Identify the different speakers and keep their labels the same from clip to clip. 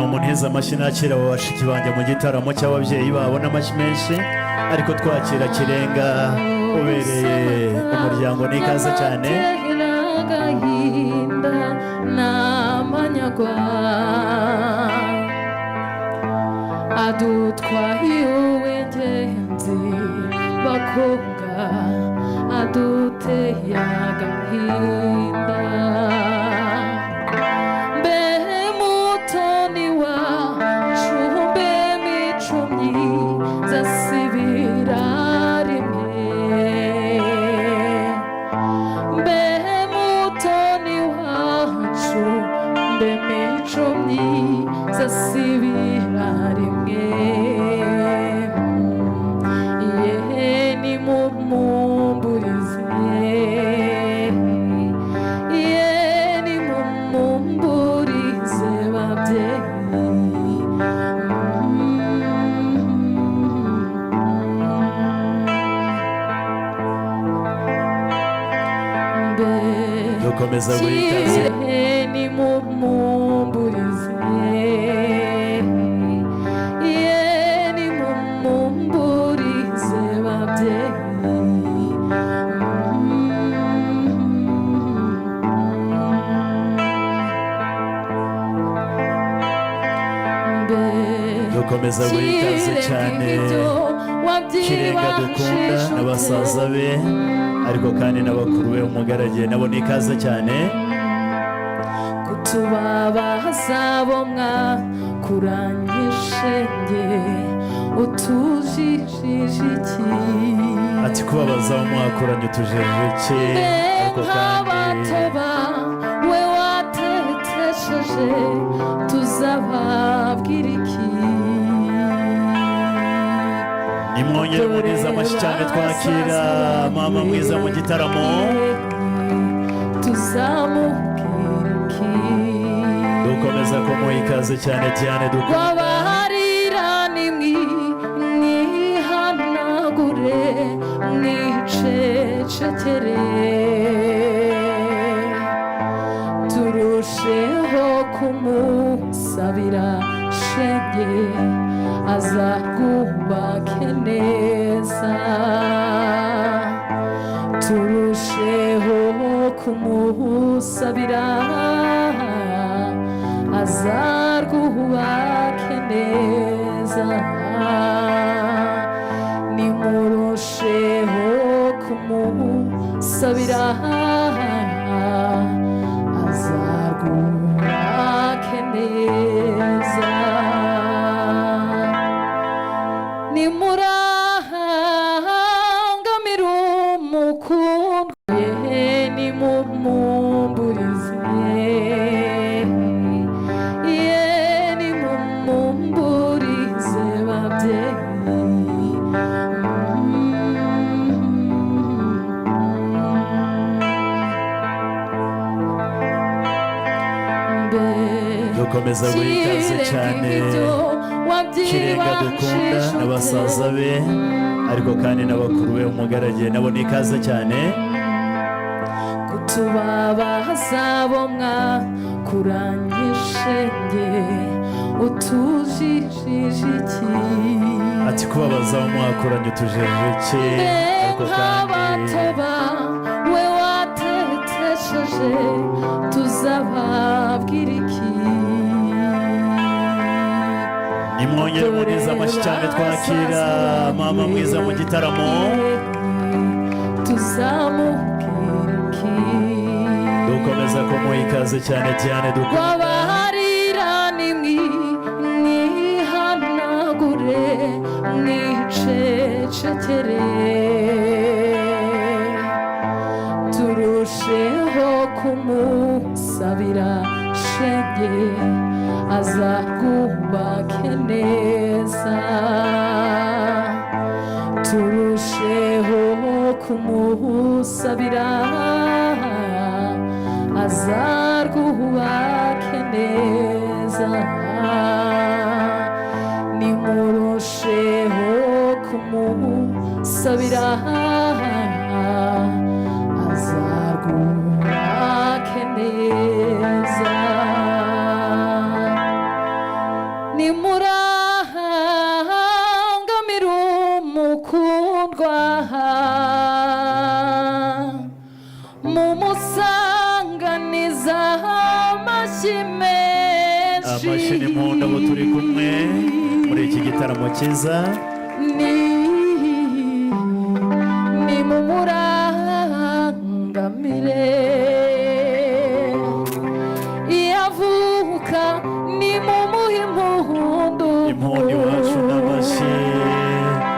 Speaker 1: Mumuneze amashyi, nakira abo bashiki banjye mu gitaramo cy'ababyeyi babo n'amashyi menshi, ariko twakira Kirenga ubereye umuryango n'ikaze cyane.
Speaker 2: Amatera agahinda n'amanyagwa adutwaye uw'ingenzi, bakobwa, aduteye agahinda. Mbe mutoni wacu, mbe mico myiza, sibira rimwe. Mbe mutoni wacu, mbe mico myiza, sibira rimwe. Ye nimumumburize, ye nimumumburize babyeyi. Mbe
Speaker 1: Dukomeza guha ikaze.
Speaker 2: Kirehe, nimumumburize, ye nimumumburize babyeyi. Mbe
Speaker 1: Dukomeza guha ikaze cyane Kirenga dukunda na basaza be, ariko kandi n'abakuru be umugaragiye nabo ni ikaze cyane.
Speaker 2: Kutubabaza bo mwakuranye nge utujijije iki?
Speaker 1: Ati kubabaza abo mwakuranye utujeje iki? Ariko kandi
Speaker 2: Nk'abatoba we watetesheje, tuzababwira iki?
Speaker 1: Nimwongere munize amashyi cyane, twakira mama mwiza mu gitaramo.
Speaker 2: Tuzamubwira iki?
Speaker 1: Dukomeza kumuha ikaze cyane Diane dukunda.
Speaker 2: Wabarira nimwihanagure, mwicecekere, turusheho kumusabira shenge azarwubake neza. Turusheho kumusabira azarwubake neza. Nimurusheho kumusabira azarwubake neza. Nimurangamire umukundwa, ye nimumumburize, ye nimumumburize babyeyi. Mbe
Speaker 1: Dukomeza guha ikaze cyane Kirenga dukunda na basaza be, ariko kandi n'abakuru be umugaragiye nabo ni ikaze cyane.
Speaker 2: Kutubabaza bo mwakuranye shenge utujijije iki?
Speaker 1: Ati kubabaza abo mwakuranye utujeje iki? Ariko kandi
Speaker 2: Nk'abatoba we watetesheje, tuzababwira iki?
Speaker 1: Nimwongere munize amashyi cyane, twakira mama mwiza mu gitaramo.
Speaker 2: Tuzamubwira iki?
Speaker 1: Dukomeza kumuha ikaze cyane Diane dukunda.
Speaker 2: Wabarira nimwihanagure, mwicecekere, turusheho kumusabira shenge azarwubake neza. Turusheho kumusabira azarwubake neza. Nimurusheho kumusabira azarwubake neza. umukundwa, mumusanganiza amashyi menshi.
Speaker 1: Amashyi n'impundu abo turi kumwe muri iki gitaramo cyiza.
Speaker 2: Ni ni mumurangamire iyo avuka, ni mumuhe impundu.
Speaker 1: Impundu iwacu n'amashyi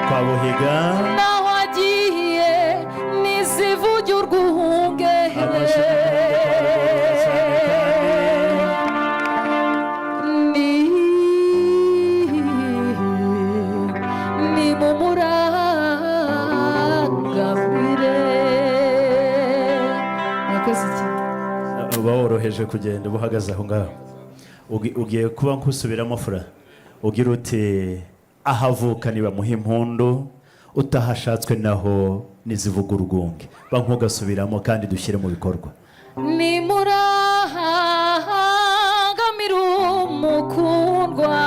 Speaker 1: kwa Buhiga.
Speaker 2: Naho agiye nizivuge urwunge.
Speaker 1: Amashyi n'impundu kwa Rugorora cyane kandi.
Speaker 2: Ni ni mumurangamire. Murakoze cyane.
Speaker 1: Uba woroheje kugenda uba uhagaze aho ngaho. Ugiye kuba nkusubiramo fura, ugira uti ahavuka nibamuha impundu, utahashatswe naho nizivuga urwunge. Ba nkugasubiramo kandi dushyire mu bikorwa.
Speaker 2: Nimurangamire umukundwa,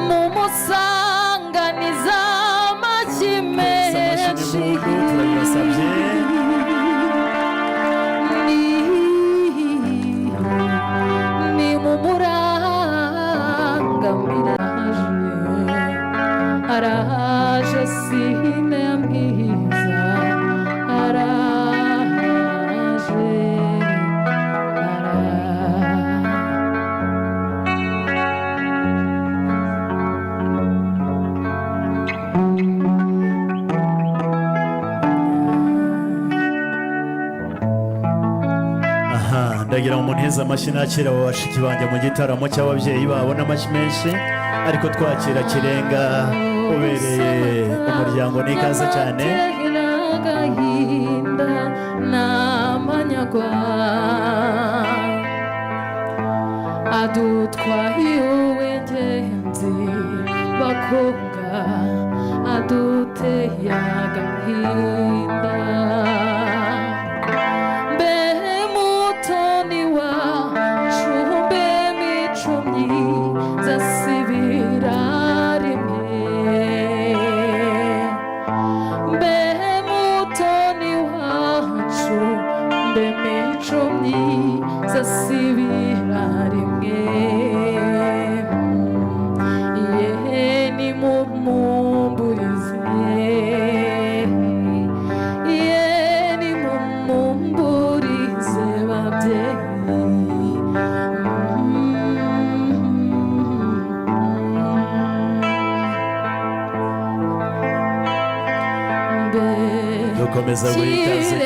Speaker 2: mumusanganiza amashyi
Speaker 1: Amashyi
Speaker 2: menshi.
Speaker 1: n'impundu turabibasabye.
Speaker 2: Ni ni mumurangamire, araje sine mwiza, araje, araje.
Speaker 1: Aha ndagira ngo umuntu amashyi nakira abo bashiki banjye mu gitaramo cy'ababyeyi babo n'amashyi menshi, ariko twakira Kirenga ubereye umuryango n'ikaze cyane.
Speaker 2: Agahinda n'amanyagwa adutwaye uw'ingenzi, bakobwa, aduteye agahinda. Mbe mutoni wacu, mbe mico myiza, sibira rimwe. Mbe mutoni wacu, mbe mico myiza, sibira rimwe. Yehe ni mumumburize, ye ni mumumburize babyeyi.
Speaker 1: Dukomeza guha ikaze.